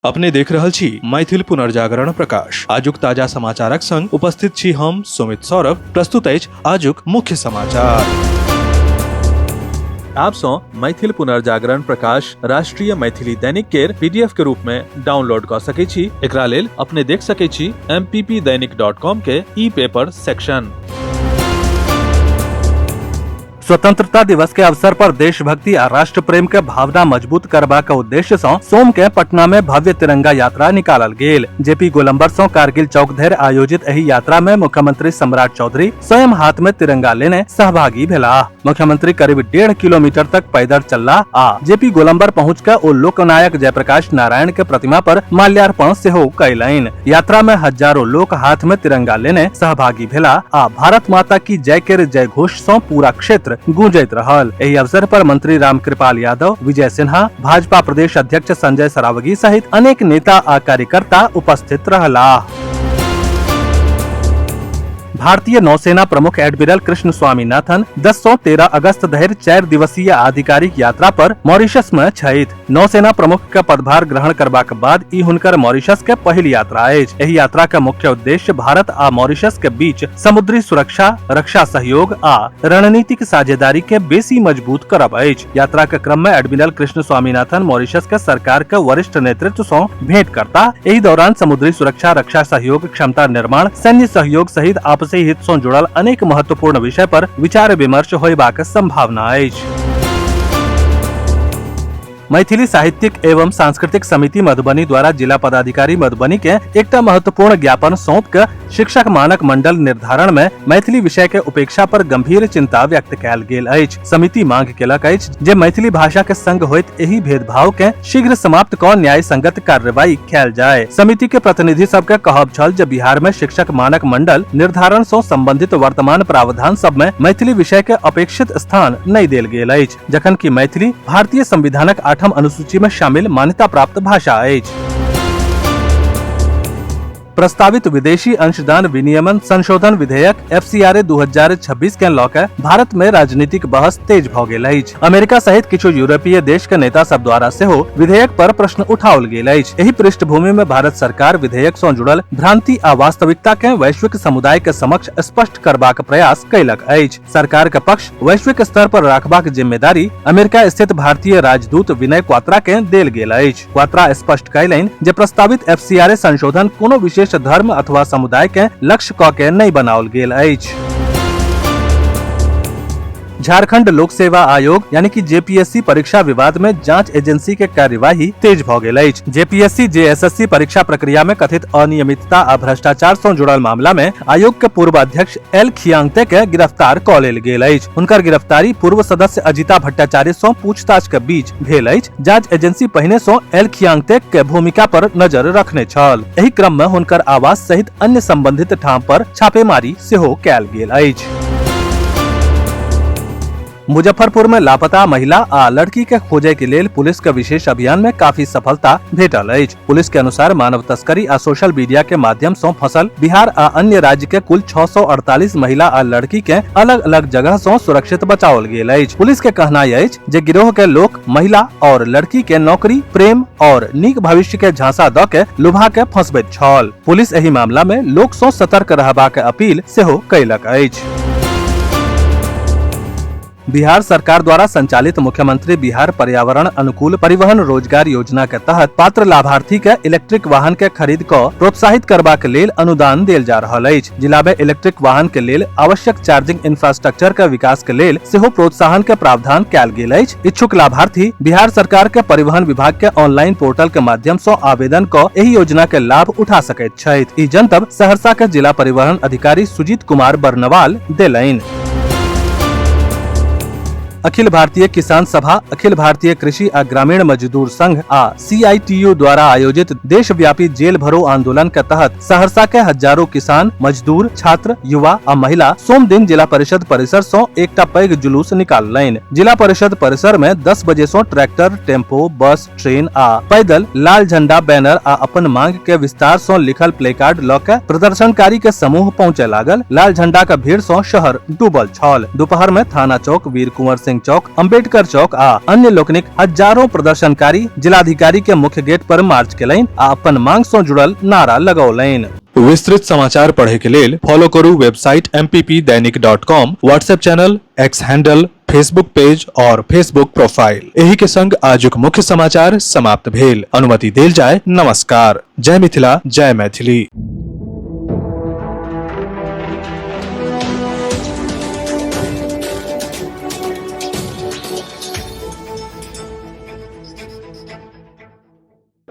अपने देख रहल छी मैथिल पुनर्जागरण प्रकाश। आजुक ताजा समाचारक संग उपस्थित छी हम सुमित सौरभ। प्रस्तुत अछि आजुक मुख्य समाचार। आप सौ मैथिल पुनर्जागरण प्रकाश राष्ट्रीय मैथिली दैनिक केर पीडीएफ के रूप में डाउनलोड कऽ सकै छी। एकरा लेल अपने देख सकै छी mppdainik.com के ई पेपर सेक्शन। स्वतंत्रता दिवस के अवसर पर देशभक्ति आ राष्ट्र प्रेम के भावना मजबूत करबाक उद्देश्य सँ सोम के पटना में भव्य तिरंगा यात्रा निकालल गेल। जेपी गोलंबर सँ कारगिल चौक धरि आयोजित एहि यात्रा में मुख्यमंत्री सम्राट चौधरी स्वयं हाथ में तिरंगा लेने सहभागी भेलाह। मुख्यमंत्री करीब 1.5 किलोमीटर तक पैदल चललाह आ जेपी गोलंबर पहुँच के ओ लोकनायक जयप्रकाश नारायण के प्रतिमा पर माल्यार्पण सेहो कयलनि। यात्रा में हजारों लोग हाथ में तिरंगा लेने सहभागी भेला आ भारत माता की जय केर जय घोष सँ पूरा क्षेत्र गूंजैत रहल। एहि अवसर पर मंत्री रामकृपाल यादव, विजय सिन्हा, भाजपा प्रदेश अध्यक्ष संजय सरावगी सहित अनेक नेता आ कार्यकर्ता उपस्थित रहलाह। भारतीय नौसेना प्रमुख एडमिरल कृष्ण स्वामीनाथन 10 सँ 13 अगस्त धरि 4 दिवसीय आधिकारिक यात्रा पर मॉरीशस में छथि। नौसेना प्रमुख के पदभार ग्रहण करबाक बाद ई हुनकर मॉरीशस के पहिल यात्रा अछि। एहि यात्रा के मुख्य उद्देश्य भारत आ मॉरीशस के बीच समुद्री सुरक्षा, रक्षा सहयोग आ रणनीतिक साझेदारी के बेसी मजबूत करब अछि। यात्रा के क्रम में एडमिरल कृष्ण स्वामीनाथन मॉरीशस के सरकार के वरिष्ठ नेतृत्व सँ भेंट करता। एहि दौरान समुद्री सुरक्षा, रक्षा सहयोग, क्षमता निर्माण, सैन्य सहयोग सहित आपसी हित सँ जुड़ल अनेक महत्वपूर्ण विषय पर विचार विमर्श होयबाक संभावना अछि। मैथिली साहित्यिक एवं सांस्कृतिक समिति मधुबनी द्वारा जिला पदाधिकारी मधुबनी के एकटा महत्वपूर्ण ज्ञापन सौंप के शिक्षक मानक मंडल निर्धारण में मैथिली विषय के उपेक्षा पर गंभीर चिंता व्यक्त कयल गेल अछि। समिति मांग केलक अछि जे मैथिली भाषा के संग होइत एहि भेदभाव के शीघ्र समाप्त क न्याय संगत कार्रवाई कयल जाय। समिति के प्रतिनिधि सब के कहब छल जे बिहार में शिक्षक मानक मंडल निर्धारण सँ संबंधित वर्तमान प्रावधान सब में मैथिली विषय के अपेक्षित स्थान नहि देल गेल अछि, जखन कि मैथिली भारतीय संविधानक 8म अनुसूची में शामिल मान्यता प्राप्त भाषा अछि। प्रस्तावित विदेशी अंशदान विनियमन संशोधन विधेयक एफसीआरए 2026 के लऽ के भारत में राजनीतिक बहस तेज भऽ गेल अछि। अमेरिका सहित किछु यूरोपीय देश के नेता सब द्वारा सेहो विधेयक पर प्रश्न उठाओल गेल अछि। एहि पृष्ठभूमि में भारत सरकार विधेयक सँ जुड़ल भ्रांति आ वास्तविकता के वैश्विक समुदाय के समक्ष स्पष्ट करबाक प्रयास कयलक अछि। सरकार के पक्ष वैश्विक स्तर पर राखबाक जिम्मेदारी अमेरिका स्थित भारतीय राजदूत विनय क्वात्रा के देल गेल अछि। क्वात्रा स्पष्ट कयलनि जे प्रस्तावित एफसीआरए संशोधन कोनो विशेष धर्म अथवा समुदाय के लक्ष्य क के नहि बनाओल गेल अछि। झारखंड लोक सेवा आयोग यानी कि जेपीएससी परीक्षा विवाद में जांच एजेंसी के कार्यवाही तेज भ गेल अछि। जेपीएससी जेएसएससी परीक्षा प्रक्रिया में कथित अनियमितता आ भ्रष्टाचार सँ जुड़ल मामला में आयोग के पूर्व अध्यक्ष एल खियांगते के गिरफ्तार क लेल गेल अछि। हुनकर गिरफ्तारी पूर्व सदस्य अजिता भट्टाचार्य सँ पूछताछ के बीच भेल अछि। जांच एजेंसी पहिने सँ एल खियांगते के भूमिका पर नजर रखने छल। एहि क्रम में हुनकर आवास सहित अन्य संबंधित ठाम पर छापेमारी सेहो कयल गेल अछि। मुजफ्फरपुर में लापता महिला आ लड़की के खोजे के लेल पुलिस के विशेष अभियान में काफी सफलता भेटल अछि। पुलिस के अनुसार मानव तस्करी आ सोशल मीडिया के माध्यम सँ फंसल बिहार आ अन्य राज्य के कुल 648 महिला आ लड़की के अलग अलग जगह सँ सुरक्षित बचाओल गेल अछि। पुलिस के कहनाइ अछि जे गिरोह के लोक महिला और लड़की के नौकरी, प्रेम और नीक भविष्य के झांसा द के लुभा के फंसबैत छल। पुलिस एहि मामला में लोक सँ सतर्क रहबाक अपील सेहो कयलक अछि। बिहार सरकार द्वारा संचालित मुख्यमंत्री बिहार पर्यावरण अनुकूल परिवहन रोजगार योजना के तहत पात्र लाभार्थी के इलेक्ट्रिक वाहन के खरीद क प्रोत्साहित करबाक लेल अनुदान देल जा रहल अछि। जिला में इलेक्ट्रिक वाहन के लेल आवश्यक चार्जिंग इंफ्रास्ट्रक्चर के विकास के लेल सेहो प्रोत्साहन के प्रावधान कयल गेल अछि। इच्छुक लाभार्थी बिहार सरकार के परिवहन विभाग के ऑनलाइन पोर्टल के माध्यम सँ आवेदन क एहि योजना के लाभ उठा सकैत छथि। ई जनतब सहरसा के जिला परिवहन अधिकारी सुजीत कुमार बर्नवाल देलनि। अखिल भारतीय किसान सभा, अखिल भारतीय कृषि आ ग्रामीण मजदूर संघ आ सीआईटीयू द्वारा आयोजित देशव्यापी जेल भरो आंदोलन के तहत सहरसा के हजारों किसान, मजदूर, छात्र, युवा आ महिला सोम दिन जिला परिषद परिसर सँ एकटा पैघ जुलूस निकाललनि। जिला परिषद परिसर में 10 बजे सँ ट्रैक्टर, टेम्पो, बस, ट्रेन आ पैदल लाल झंडा, बैनर आ अपन मांग के विस्तार सँ लिखल प्लेकार्ड ल के प्रदर्शनकारी के समूह पहुंचे लागल। लाल झंडा के भीड़ सँ शहर डूबल छल। दोपहर में थाना चौक, वीर कुंवर सिंह सिंह चौक, अंबेडकर चौक आ अन्य लोकनिक हजारों प्रदर्शनकारी जिलाधिकारी के मुख्य गेट पर मार्च केलनि आ अपन मांग सं जुड़ल नारा लगौलनि। विस्तृत समाचार पढ़े के लेल फॉलो करू website mppdainik.com, WhatsApp channel, X handle, Facebook page और फेसबुक प्रोफाइल। एही के संग आजुक मुख्य समाचार समाप्त भेल। अनुमति देल जाय। नमस्कार। जय मिथिला, जय मैथिली।